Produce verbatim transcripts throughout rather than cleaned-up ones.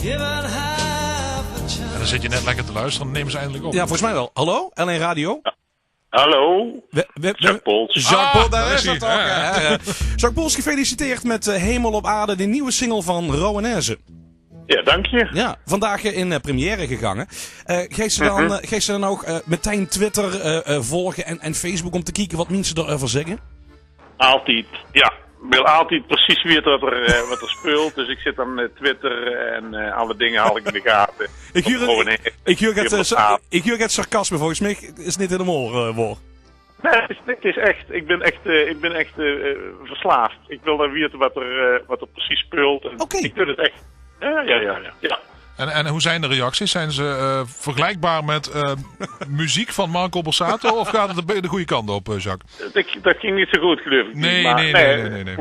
En dan zit je net lekker te luisteren, dan nemen ze eindelijk op. Ja, volgens mij wel. Hallo, L1 Radio? Hallo? We, we, we, Jacques Pols. Jacques Pols, daar is hij. Jacques Pols, gefeliciteerd met eh, Hemel op Aarde, de nieuwe single van Rowan Ezen. Ja, dank je. Ja, vandaag eh, in eh, première gegangen. Eh geef ze dan, eh, geef ze dan ook eh, meteen Twitter eh, eh, volgen en, en Facebook om te kijken wat mensen erover zeggen? Altied, ja. Ik wil altied precies weten wat er, eh, wat er speelt. Dus ik zit aan eh, Twitter en eh, alle dingen haal ik in de gaten. Ik huur, ik, ik huur het, eh, sa- ik huur het sarcasme, volgens mij is het niet helemaal eh, waar. Nee, het is, het is echt, ik ben echt, eh, ik ben echt eh, eh, verslaafd. Ik wil dan weten wat er, eh, wat er precies speelt. En Oké. Ik doe het echt. Ja, ja, ja, ja. Ja. En, en hoe zijn de reacties? Zijn ze eh, vergelijkbaar met eh, muziek van Marco Borsato? Of gaat het de, de goede kant op, eh, Jacques? Dat, dat ging niet zo goed, geloof ik. Nee, maar nee, nee, nee, nee, nee.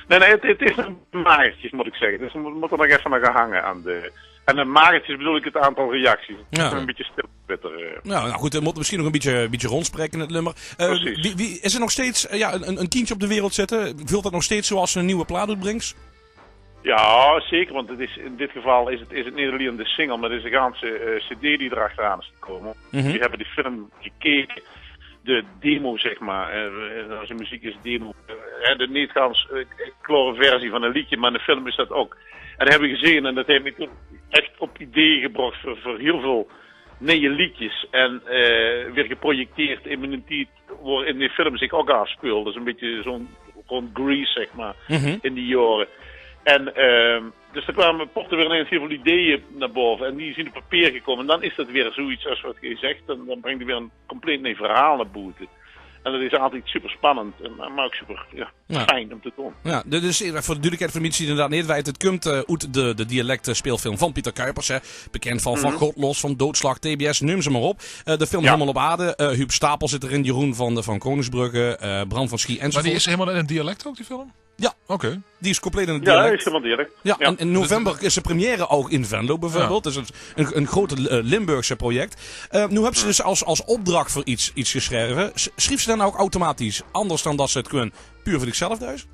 Nee, nee, het, het is nog magertjes, moet ik zeggen. Dus we moeten er nog even aan gaan hangen aan de... En met magertjes bedoel ik het aantal reacties. Het is Ja. Een beetje stil op Twitter. eh. Nou, nou goed, het moet misschien nog een beetje, een beetje rondspreken, het nummer. Eh, Precies. Wie, wie, is er nog steeds eh, ja, een, een kindje op de wereld zitten? Voelt dat nog steeds zoals een nieuwe plaat uitbrengt? Ja, zeker, want het is, in dit geval is het, is het niet alleen de single, maar het is de ganse eh, cd die erachteraan is gekomen. Mhm. Die hebben die film gekeken, de demo, zeg maar. Eh, eh, als een muziek is demo. Eh, de niet gans eh, klare versie van een liedje, maar in de film is dat ook. En dat hebben we gezien en dat heeft me toen echt op ideeën gebracht voor, voor heel veel nieuwe liedjes. En eh, weer geprojecteerd in mijn tijd waarin die film zich ook afspeelde. Dat is een beetje zo'n rond Grease, zeg maar, Mhm. in die jaren. En ehm, dus er kwamen, popten weer ineens heel veel ideeën naar boven. En die zien op papier gekomen. En dan is dat weer zoiets als wat je zegt. Dan, dan brengt er weer een compleet nieuw verhaal naar boven. En dat is altijd super spannend. En, maar ook super ja, Ja. fijn om te doen. Ja, dus eh, voor de duidelijkheid voor mensen die inderdaad niet weten, het komt eh, uit de, de dialectspeelfilm van Pieter Kuipers. Hè. Bekend van, van Mhm. God los, van Doodslag, T B S, neem ze maar op. Eh, de film Ja. Helemaal op Aarde. Eh Huub Stapel zit erin, Jeroen van, de, van Koningsbrugge, eh Bram van Schie Maar die enzovoort. Is Helemaal in het dialect ook, die film? Ja, Oké. Die is compleet in het Ja, dialect. Is helemaal dialect. Ja, Ja. En in november is de première ook in Venlo bijvoorbeeld. Ja. Dat is een, een, een groot eh, Limburgse project. Eh nu hebben ze dus als, als opdracht voor iets, iets geschreven. S- Schreef ze dan ook automatisch anders dan dat ze het kunnen puur voor zichzelf thuis?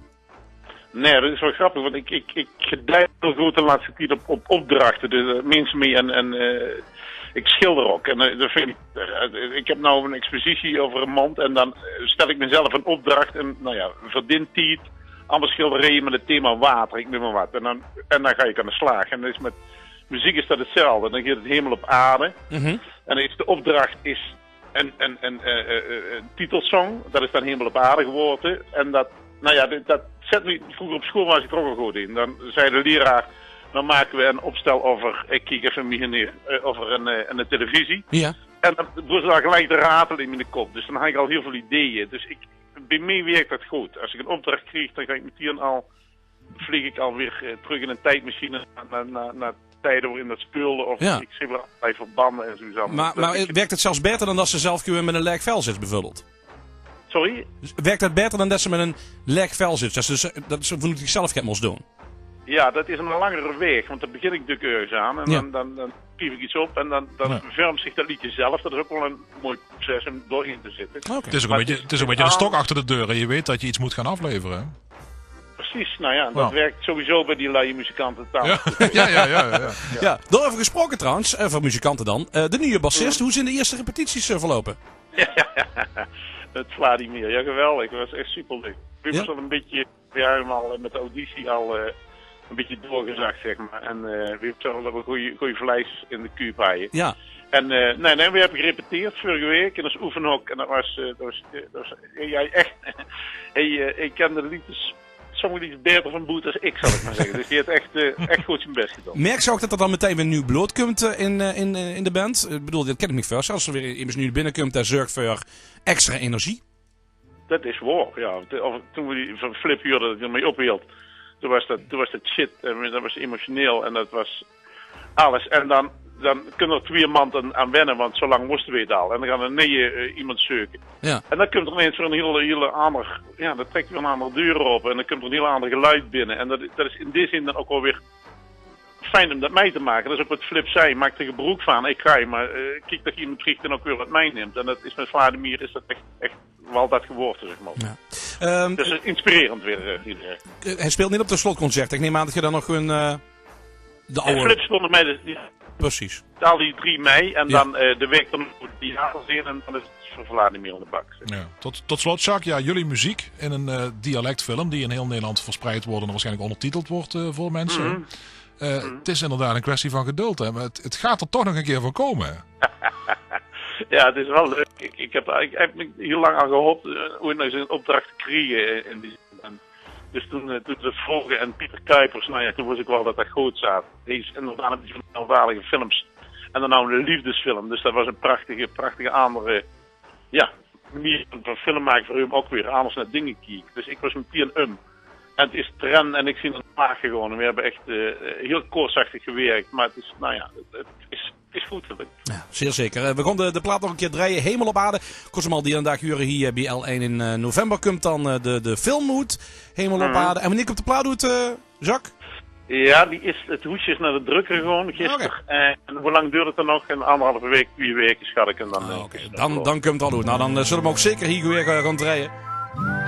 Nee, dat is wel grappig, want ik, ik, ik gedij heel goed de laatste tijd op, op opdrachten. Dus eh, mensen mee en, en eh, ik schilder ook. En eh, dat vind ik, eh, ik heb nou een expositie over een maand en dan eh, stel ik mezelf een opdracht. En nou ja, verdien tijd, allemaal schilderijen met het thema water, ik noem maar wat. En dan, en dan ga ik aan de slag. En dat is met muziek is dat hetzelfde. Dan gaat het helemaal op aarde. Mhm. En dan is de opdracht is een, een, een, eh, eh, eh, een titelsong. Dat is dan helemaal op aarde geworden. En dat, nou ja, dat, dat zet me, vroeger op school was ik er ook al goed in. Dan zei de leraar, dan maken we een opstel over, ik kijk even meer neer, eh, over een, eh, een televisie. Ja. En dan was daar gelijk de ratel in mijn kop. Dus dan had ik al heel veel ideeën. Dus ik, bij mij werkt dat goed. Als ik een opdracht krijg, dan ga ik meteen al, vlieg ik alweer eh, terug in een tijdmachine naar, naar, naar, naar tijden waarin dat speelde. Of Ja. Ik zie wel allerlei verbanden en zo. Maar, maar werkt het zelfs beter dan dat ze zelf gewoon met een leeg vel zit, bijvoorbeeld? Sorry? Werkt het beter dan dat ze met een leeg vel zit? Dat ze, dus, eh, dat ze vanuit zichzelf het moest doen? Ja, dat is een langere weg, want dan begin ik natuurlijk ergens aan en Ja. dan, dan, dan geef ik iets op en dan, dan Ja. Vormt zich dat liedje zelf. Dat is ook wel een mooi proces om doorheen te zitten. Oké. Het is ook een Maar beetje, het is het is ook een beetje een stok achter de deur en je weet dat je iets moet gaan afleveren, hè? Precies, nou ja, dat Wel. Werkt sowieso bij die luie muzikanten thuis. Ja. Ja, ja, ja, ja, ja. Ja, daarover gesproken trouwens, eh, voor muzikanten dan. Eh, de nieuwe bassist, hoe zijn de eerste repetities eh, verlopen? Ja, het Vladimir, ja geweldig, dat was echt super leuk. We Ja? Was al een beetje, we hebben al eh, met de auditie al eh, een beetje doorgezakt, zeg maar. En eh, we hebben al dat we goede, goede vlees in de kuip hadden. Ja. En eh, nee, nee, we hebben gerepeteerd vorige week in ons oefenhok. En dat was, eh, dat was, eh, dat was eh, ja, echt. Hij, eh, hij kende de liedjes, sommige liedjes beter van boet als ik, zal ik maar zeggen. Dus die heeft echt, eh, echt goed zijn best gedaan. Merk je ook dat er dan meteen weer nieuw bloed komt eh, in, eh, in, eh, in de band? Ik bedoel, dat kan ik me voorstellen. Als er weer iemand nieuw binnenkomt, dat zorgt voor extra energie. Dat is waar, ja. Of, toen we die van Flip huurden dat hij ermee ophield, toen was dat, toen was dat shit. En dat was emotioneel en dat was alles. En dan, dan kunnen er twee man aan, aan wennen, want zo lang moesten we het al. En dan gaan we een nieuwe eh, iemand zoeken. Ja. En dan komt er ineens weer een hele, hele andere, ja, dat trekt weer een andere deur open. En dan komt er een heel ander geluid binnen. En dat, dat is in die zin dan ook wel weer fijn om dat mee te maken. Dat is ook wat Flip zei, maak er gebruik van. Ik ga je maar, eh, kijk dat je iemand krijgt en ook weer wat meeneemt. En dat is met Vladimir is dat echt, echt wel dat geworden, zeg maar. Ja. Ehm, Dus eh, inspirerend weer, eh, iedereen. Eh, hij speelt niet op de slotconcert. Ik neem aan dat je dan nog een eh, De ouwe... Flips speulde mei, dus die... Precies. Al die drie mei en dan eh, de waek dan de theaters in en dan is 't veur Vladimir aan de bak, zeg. Ja. Tot, tot slot, Jacques, ja, jullie muziek in een eh, dialectfilm die in heel Nederland verspreid wordt en waarschijnlijk ondertiteld wordt eh, voor mensen. Eh, het is inderdaad een kwestie van geduld, hè, maar het, het gaat er toch nog een keer van komen. Ja, het is wel leuk. Ik, ik, heb, ik heb hiel lang al gehoopt eh, ooit nog eens een opdracht te kriege eh, in die zin. En dus toen, eh, toen ze het vroge en Pieter Kuipers, nou ja, toen wist ik wel dat dat good zaat. Hij is inderdaad een van de weldadige films. En dan nou een liefdesfilm. Dus dat was een prachtige, prachtige andere, ja, manier van film make veur hem ook weer. Anders naar dingen kiek. Dus ik was meteen um. En het is Tren en ik zien aan de laag gegaan. En we hebben echt eh, heel koortsachtig gewerkt. Maar het is, nou ja, het, het is, het is goed gelukt. Ja, zeer zeker. Eh, we gaan de, de plaat nog een keer draaien. Hemel op aarde. Kos hem al die dag huren hier bij L één in eh, november. Komt dan eh, de, de film uit. Hemel op aarde. En wanneer komt de plaat uit, eh, Jacques? Ja, die is, het hoesje is naar de drukker gegaan gisteren. En hoe lang duurt het dan nog? Een anderhalve week, twee weken schat ik. En dan, eh, is het dan, klaar. Dan komt het al uit. Nou, dan eh, zullen we hem ook zeker hier weer eh, gaan draaien.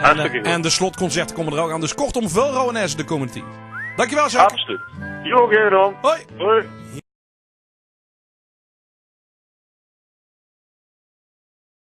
En, eh, en de slotconcerten komen er ook aan. Dus kortom, veel Rowwen Aessen de komende tijd. Dankjewel, Jacques. Absoluut. Jo, graag gedaan. Hoi. Hoi.